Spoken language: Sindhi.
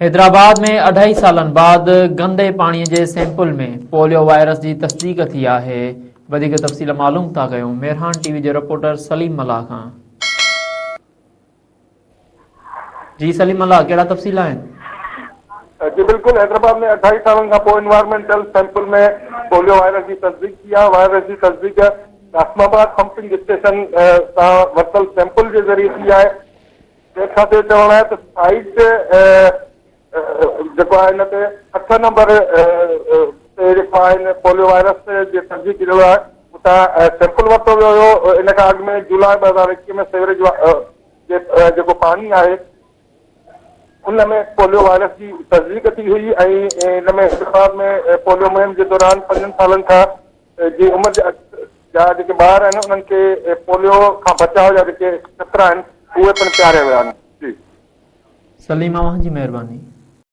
حيدرآباد ۾ اڍائي سالن بعد گندي پاڻي جي سيمپل ۾ پوليو وائرس جي تصديق ٿي آهي. وڌيڪ تفصيل معلوم ٿا ڪيون ميرحان ٽي وي جي رپورٽر سليم ملاح کان. جي سليم ملاح ڪهڙا تفصيل آهن؟ جي بلڪل حيدرآباد ۾ اڍائي سالن کان پوء انوائرمينٽل سيمپل ۾ پوليو وائرس جي تصديق ٿي آهي. وائرس جي تصديق قاسم آباد پمپنگ اسٽيشن تان ورتل سيمپل جي ذريعي ٿي آهي. تنهن کان پوء چوڻ آهي ته سائيٽ جيڪو آهي ان تي اٺ نمبر تي جيڪو آهي ان پوليو وائرس جي تصديق ٿيل آهي اتان سيمپل ورتو ويو هيو ان کان اڳ ۾ جولاء 2021 ۾ سيوريج جي جيڪو پاڻي آهي ان ۾ پوليو وائرس جي تصديق ٿي هئي ۽ ان ۾ حيدرآباد ۾ پوليو مهم جي دوران پنجن سالن کان جي عمر جا جيڪي ٻار آهن انهن کي پوليو کان بچاء جا جيڪي قطرا آهن اهي پڻ پياريا ويا آهن. جي. سليم اوهان جي مهرباني.